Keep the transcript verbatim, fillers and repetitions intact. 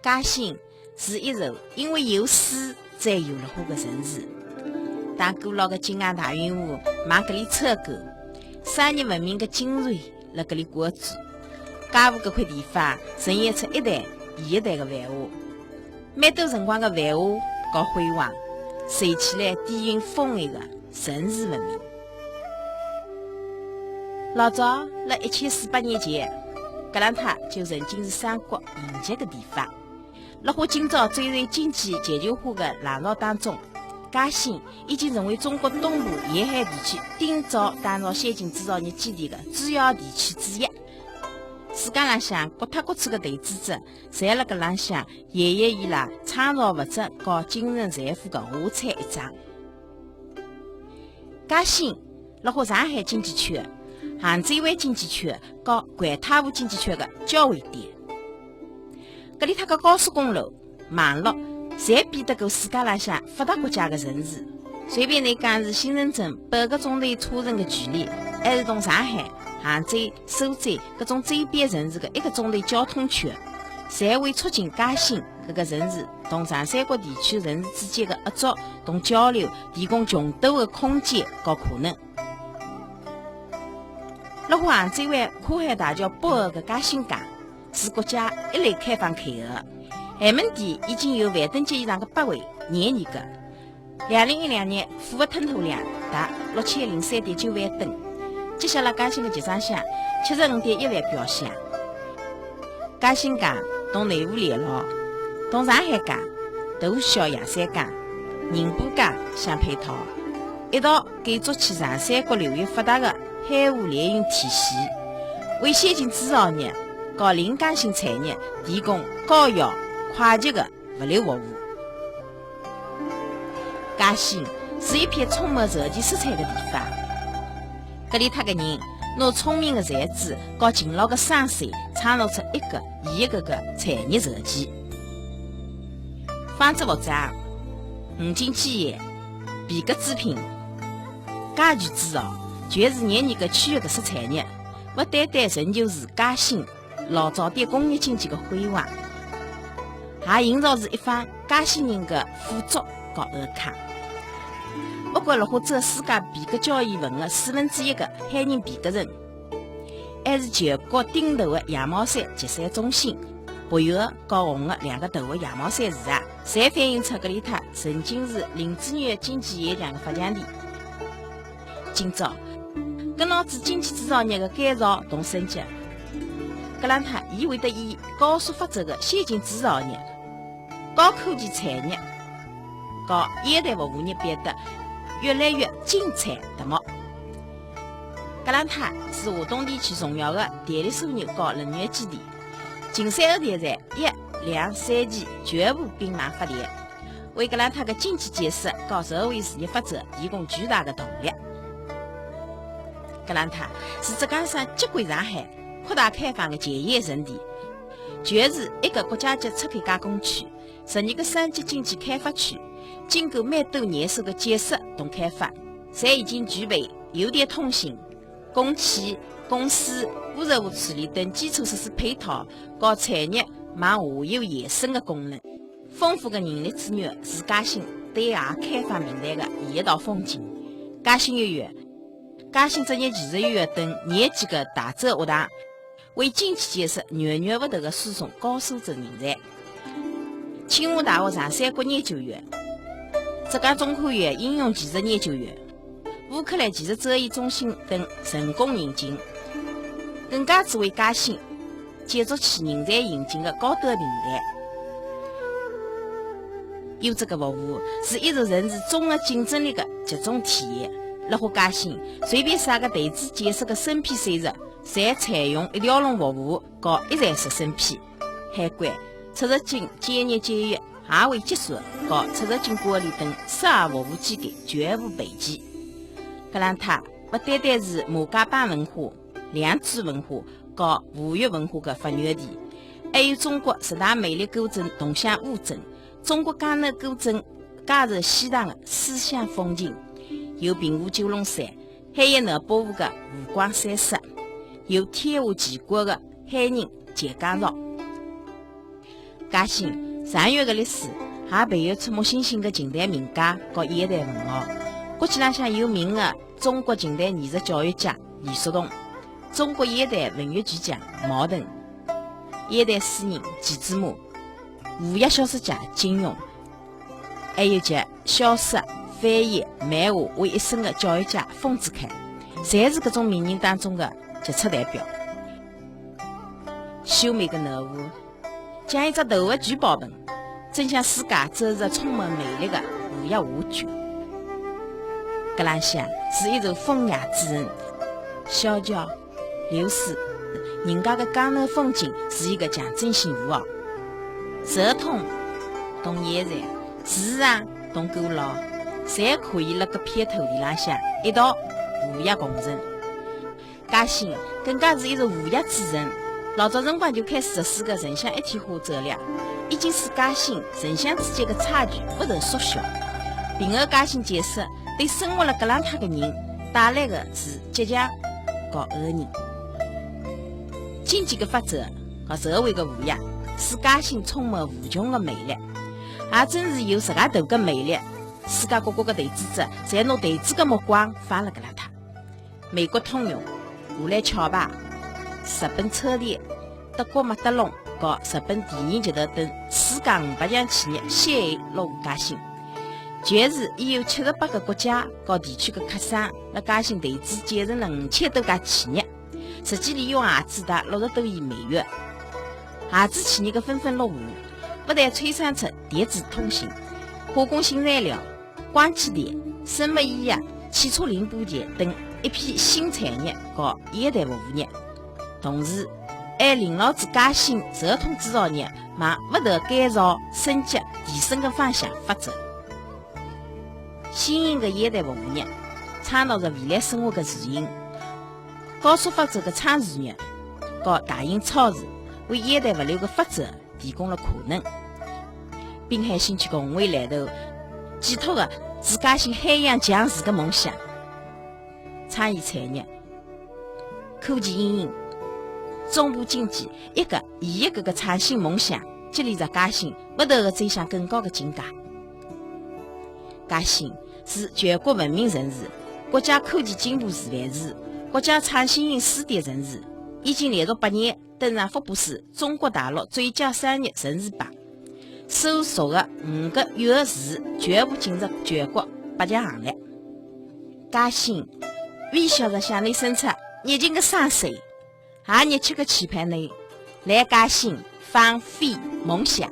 嘉兴是一座因为有水才有绿化的城市。当古老的泾阳大运河望搿里穿过，商业文明的精髓辣搿里挂住。嘉湖搿块地方承载出一代又一代的繁华，蛮多辰光的繁华和辉煌，秀起来底蕴丰沛的城市文明。老早辣一千四百年前，格兰塔就曾经是商国云集的地方。 辣海今朝最为经济全球化的浪潮当中，嘉兴已经成为中国东部沿海地区今朝打造先进制造业基地的主要地区之一。世界浪向各大各处的投资者，侪辣搿浪向演绎伊拉创造物质和精神财富的华彩一张。 嘉兴辣海上海经济圈、杭州湾经济圈和环太湖经济圈的交汇点。搿里搭个高速公路、网络，侪比得过世界浪向发达国家的城市。随便侬讲是新深圳八个钟头车程的距离，还是同上海、杭州、苏州搿种周边城市的一个钟头交通圈，侪为促进嘉兴搿个城市同长三角地区城市之间的合作同交流提供众多的空间和可能。辣海杭州湾跨海大桥北岸的嘉兴港，是国家一类开放口岸，海门店已经有万吨级以上的百汇、廿二个。两零一两年，货物吞吐量达六千零三点九万吨，接下来嘉兴的集装箱七十五点一万标箱。 嘉兴港同内湖连牢，同上海港、大小洋山港、宁波港相配套，一道构筑起长三角流域发达的海河联运体系，为先进制造业和临港型产业提供高效、快捷的物流服务。 嘉兴是一片充满传奇色彩的地方。搿里搭个人拿聪明的才智和勤劳的双手，创造出一个又一个的产业传奇。纺织服装、五金器械、皮革制品、家具制造，全是廿二个区域特色产业，勿单单成就是嘉兴 老早点工业经济的辉煌，也营造出一方嘉兴人的富足和安康。勿过，辣海占世界皮革交易份额四分之一的海宁皮革城，还是全国顶大的羊毛衫集散中心，北园和红河两个大的羊毛衫市场，侪反映出搿里搭曾经是林子源经济沿墙的发祥地。 今朝，跟牢仔经济制造业的改造同升级，格兰塔伊会得以高速发展的先进制造业、高科技产业和现代服务业变得越来越精彩夺目。格兰塔是华东地区重要的电力输入和能源基地，近三个电站一、两、三期全部并网发电。 为格兰塔的经济建设和社会事业发展提供巨大的动力。格兰塔是浙江省接轨上海、扩大开放的前沿阵地，全市一个国家级出口加工区、十二个省级经济开发区，经过蛮多年数的建设同开发，侪已经具备油电通信、 供气、供水、污染物处理等基础设施配套，和产业往下游延伸的功能。丰富的人力资源是嘉兴对外开放平台的另一道风景。嘉兴学院、嘉兴职业技术学院等廿几个大专学堂，为经济建设源源不断的输送高素质人才。 清华大学长三角研究院、浙江中科院应用技术研究院、乌克兰技术转移中心等成功引进，更加是为嘉兴建筑起人才引进的高端平台。优质的服务是一座城市综合竞争力的集中体现。辣海嘉兴，随便啥个投资建设的审批手续，侪采用一条龙服务和一站式审批。 海关、出入境检疫检疫、海外结算和出入境管理等十二服务机构全部备齐。格兰塔勿单单是马家浜文化、良渚文化和吴越文化的发源地，还有中国十大魅力古镇桐乡乌镇、中国江南古镇嘉峪西塘的书香风景，有平湖九龙山、海盐南八湖的湖光山色，有天下奇观的海宁钱江潮。嘉兴，长远个历史，也培育出木星星个近代名家和现代文豪。国际浪向有名个中国近代艺术教育家李叔同，中国现代文学巨匠茅盾，现代诗人徐志摩，吴越小说家金庸，还有集小说、翻译、漫画为一身个教育家丰子恺，侪是搿种名人当中个杰出代表。秀美个囡儿， 像一只大个聚宝盆，斟向世界展示充满魅力个无涯画卷。搿浪向是一座风雅之城，小桥、流水，人家个江南风景是一个象征性符号。传统同现在，时尚同古老，侪可以辣搿片土地浪向一道无涯共存。 嘉兴更加是一座无涯之城。老早辰光就开始实施个城乡一体化策略，已经使嘉兴城乡之间个差距不断缩小。平安嘉兴建设对生活辣搿浪搭个人带来个是吉祥和安宁。经济个发展和社会个富裕，使嘉兴充满无穷个魅力。也正是有实介大个魅力，世界各国个投资者侪拿投资个目光放辣搿浪搭。 美国通用、荷兰壳牌、日本车店、德国麦德龙和日本电影集团等世界五百强企业先后落户嘉兴。全市已有七十八个国家和地区个客商辣嘉兴投资建成了五千多家企业，实际利用合资达六十多亿美元。合资企业个纷纷落户，不但催生出电子通信、化工新材料、 光气电、生物医药、汽车零部件等一批新产业和现代服务业。同时，还领导仔嘉兴传统制造业往不断改造、升级、提升个方向发展。新型个现代服务业创造着未来生活个雏形。高速发展个仓储业和大型超市为现代物流个发展 提供了可能。滨海新区个宏伟蓝图，寄托个是嘉兴海洋强势个梦想。创意产业、科技应用、中部经济一个又一个个创新梦想，激励着嘉兴不断个走向更高个境界。嘉兴是全国文明城市、国家科技进步示范区、国家创新型试点城市，已经连续八年 登上福布斯中国大陆最佳商业城市榜，所属个五个县市全部进入全国百强行列。嘉兴微笑着向侬伸出热情个双手，也热切个期盼侬来嘉兴放飞梦想。